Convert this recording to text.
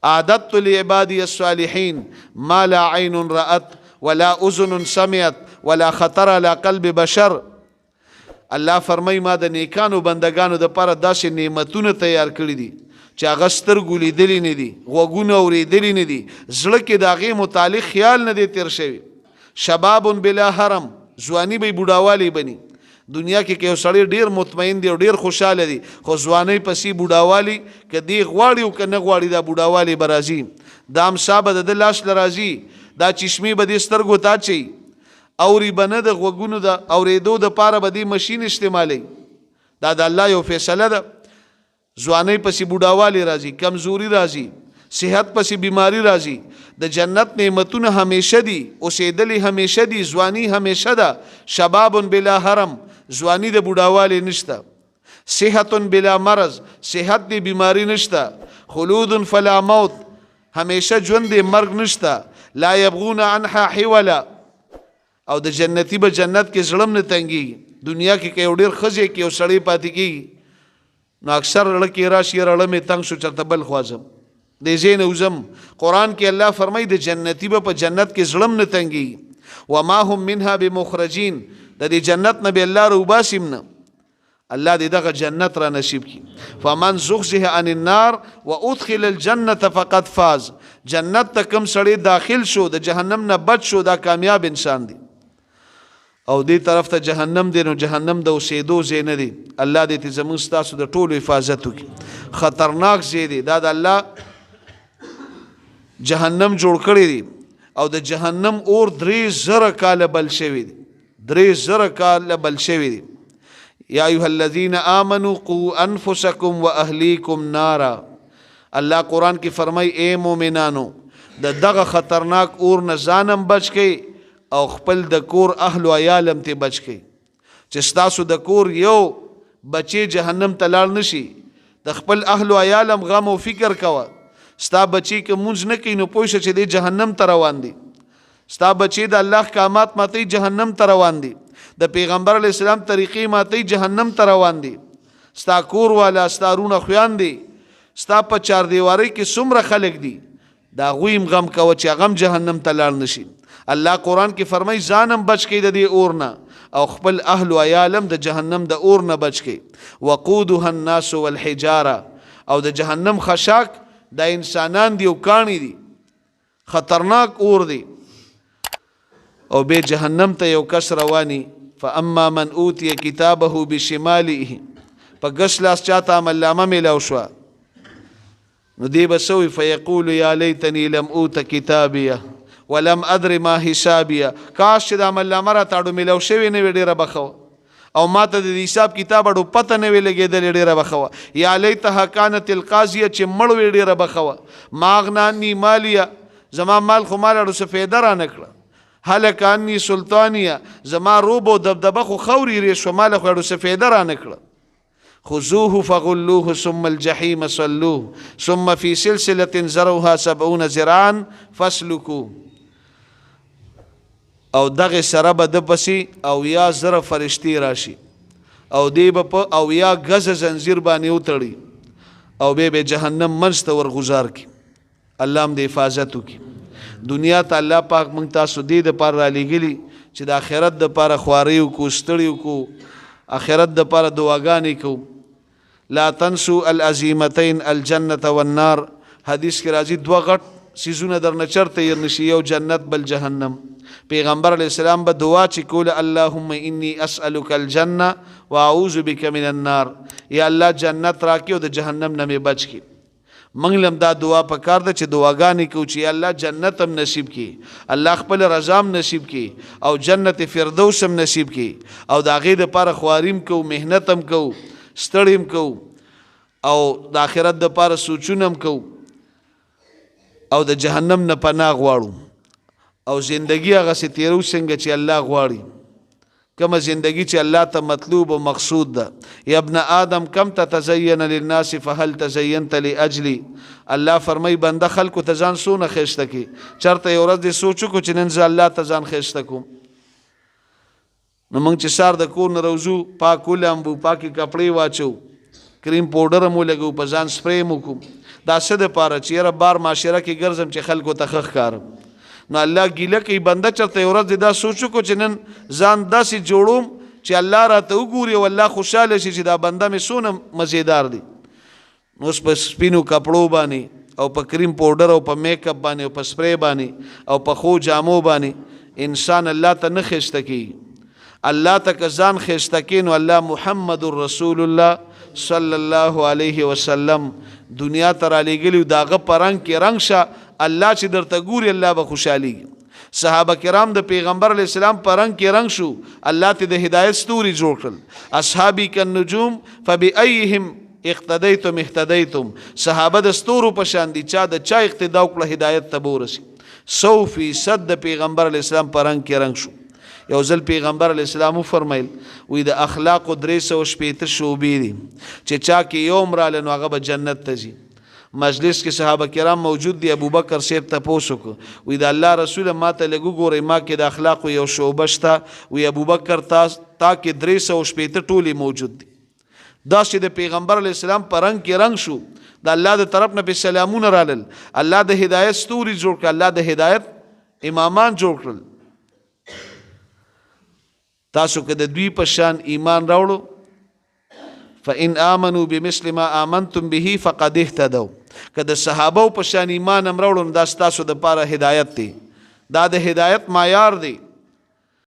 اعددت لعبادي الصالحين ما لا عين رأت ولا اذن سمعت ولا خطر على قلب بشر. الله فرمای، ما د نیکانو بندگانو د پاره داسې نعمتونه تیار کړی دي چې هغه سترګو لیدلی نه دي، غوږونه اورېدلی نه دي، زړه کې د هغې متعلق خیال نه دی تېر شوی. شباب بلا حرم، ځواني به بوډاوالی بني. دنیا کې که یو سړی ډیر مطمئن دی او ډیر خوشاله دی، خو ځوانۍ پسې بوډاوالی که دی غواړي او که نه غواړي، دا بوډاوالی به راځي. دا امسا به د ده لاس له راځي، دا چشمې به دې سترګو ته اچوي، اوري به نه، د غوږونو د اورېدو دپاره به دې مشین استعمالوي. دا د الله یو فیصله ده. ځوانۍ پسې بوډاوالی راځي، کمزوري راځي، صحت پسې بیماری راځي. د جنت نعمتونه همیشه دي، اوسېدلې همیشه دي، ځواني همیشه ده. شباب بلا حرم، ځواني د بوډاوالي نشته. صحت بلا مرض، صحت دی، بیماری نشته. خلود فلا موت، همیشه ژوند دی، مرګ نشته. لا یبغون عنها حولا، او د جنتی به جنت کې زړم نه تنګي. دنیا کې که یو ډیر خزه کې یو سړی پاتې کیږي، نو اکثر زړه کې راشي، رړه مې تنګ شو، چرته بل خوا ځم، د ځای نه وځم. قرآن کې الله فرمایي، د جنتی به په جنت کې زړم نه تنګي. وما هم منها بمخرجین، د دې جنت نه به الله روباسیم نه. الله دې دغه جنت را نصیب کړي. فمن زحزح عن النار وادخل الجنه فقد فاز، جنت ته کم سړی داخل شو، د جهنم نه بچ شو، دا کامیاب انسان دی. او دې طرف ته جهنم دی، نو جهنم د اوسېدو ځای نه دی. الله دې ته زموږ ستاسو د ټولو حفاظت وکړي. خطرناک ځای دی دا، د الله جهنم جوړ کړی دی، او د جهنم اور 3000 کاله بل شوی دی، 3000 کاله بل شوی دی. یا ایها الذین آمنوا قوا انفسکم واهلیکم نارا، الله قرآن کې فرمای، ای مؤمنانو، د دغه خطرناک اور نه ځانم بچ کئ او خپل د کور اهل او عیالم ته بچ کئ، چې ستاسو د کور یو بچی جهنم ته لاړ نشي. د خپل اهل او عیالم غم او فکر کوه. ستا بچی که مونځ نه کوي، نو پوه شه چې دی جهنم ته روان دی. ستا بچی د الله احکامات ماتوي، جهنم ته روان دي. د پیغمبر علیه السلام طریقې ماتوي، جهنم ته روان دي. ستا کور والا، ستا وروڼه خویندې، ستا په چاردیوارۍ کې څومره خلک دي، د هغوی هم غم کوه چې هغه هم جهنم ته لاړ نشي. الله قرآن کې فرمایي، ځان هم بچ کړئ د دې اور نه او خپل اهل او عیال هم د جهنم د اور نه بچ کړئ. وقودها الناس والحجاره، او د جهنم خشاک دا انسانان دي او کاڼي دي، خطرناک اور دی. او به جهنم ته یو کس رواني، فاما من اوتی کتابه بشماله، په ګس لاس چاته عملنامه میلاو شوه، نو دی به څه وایي؟ فیقول یا لیتنی لم اوت کتابیه ولم ادر ما حسابیه، کاش چې د عملنامه راته اډو میلاو شوې نه وي، ډېره به ښه وه، او ما ته د حساب کتاب اډو پته نه وي لګېدلې، ډېره به ښه وه. یا لیتها کانت القاضیه، چې مړ وي ډېره به ښه وه. ما اغنا عني مالیه، زما مال خو مال اډو څه فایده رانه کړه. هلک عني سلطانیه، زما روب او دبدبه خو خاورې رې شوه، مال خو اډو څه فایده رانه کړه. خذوه فغلوه ثم الجحیم صلوه ثم فی سلسله ذروها 70 ذراعا فاسلکوه، او دغه سره به د پسې او یا زره فرشتي راشي او دی به په او یا غز زنجیر باندې وتړي او به به جهنم منځ ته ورغزار کی. الله هم د حفاظت وکړي. دنیا ته الله پاک موږ تاسو دې د پاره را لېږلي چې د آخرت د پاره خوارۍ وکړو، ستړي وکړو، آخرت د پاره دعاګانې کوو. لا تنسو العظیمتین الجنة والنار، حدیث کې راځي، دوه غټ سیزونه درنه چرته هېر نشي، یو جنت بل جهنم. پیغمبر علیه السلام به دعا چې کوله، اللهم انی اسألک الجنة واعوذ بک من النار، یا الله جنت راکې او د جهنم نه مې بچ کړي. موږ لم دا دعا پکار ده چې دعاګانې کوو چې الله جنت هم نصیب کړي، الله خپل رضا هم نصیب کړي او جنت فردوس هم نصیب کړي، او د هغې دپاره خواري هم کوو، محنت هم کوو، ستړي هم کوو، او د آخرت دپاره سوچونه هم کوو، او د جهنم نه پناه غواړو، او زندگی هغسې تېرو څنګه چې الله غواړي، کومه زندگی چې الله ته مطلوب او مقصود ده. یا ابن آدم کم تتزین للناس فهل تزینت لاجلی، الله فرمای، بنده خلکو ته ځان سونه خسته کی، چرته یو ورځ دې سوچ کو چې نن زه الله ته ځان خسته کوم؟ نو موږ چې سار د کور نه روزو، پاک ولامبو، پاکې کپړې واچو، کریم پوډر مو لګو، په ځان سپری مو کو، دا څه د پاره چې یاره بار معاشره کې ګرځم چې خلکو ته ښه ښکارم. نو الله ګیله کوي، بنده چرته یو ورځ دا سوچ وکړو چې نن ځان داسې جوړوم چې الله راته وګوري او الله خوشاله شي چې دا بنده مې څونه مزیدار دی. نو اوس په سپینو کپړو باندې او په کریم پوډر او په میک اپ باندې او په سپری باندې او په ښو جامو باندې انسان الله ته نه ښایسته کېږي. الله ته که ځان ښایسته کې نو الله محمد رسول الله صلی الله علیه وسلم دنیا ته رالیږلی، د هغه په رنګ کې رنګ شه، الله چې درته ګوري الله به خوشحالېږي. صحابه کرام د پیغمبر علی السلام په رنګ کې رنګ شو، الله ته د هدایت ستوري جوړ کړل. اصحابي کالنجوم فبأيهم اقتدیتم اهتدیتم. صحابه د ستورو په شان دي، چا د چا اقتدا وکړه هدایت ته به ورسي. 100% د پیغمبر علی السلام په رنګ کې رنګ شو. یو ځل پیغمبر علی السلام وفرمایل، وی د اخلاقو 360 شعبې دي چې چا کې یو مراله نو هغه به جنت ته ځي. مجلس کې صحابه کرام موجود دي، ابوبکر صاحب تپوس وکړ، وی د الله رسول ما ته لږ وګورئ، ما کې د اخلاقو یو شعبه شته؟ وی ابوبکر تا کې 360 ټولې موجود دي. دا چې د پیغمبر علی السلام په رنگ کې رنگ شو، د الله د طرف نه په سلامونه رالل، الله د هدایت ستوري جوړ کړ، الله د هدایت امامان جوړ کړل. تاسو که د دوی په شان ایمان راوړو، فإن آمنوا بمثل ما آمنتم به فقد اهتدوا، که د صحابه په شان ایمان هم راوړو نو دا ستاسو دپاره هدایت دی، دا د هدایت معیار دی.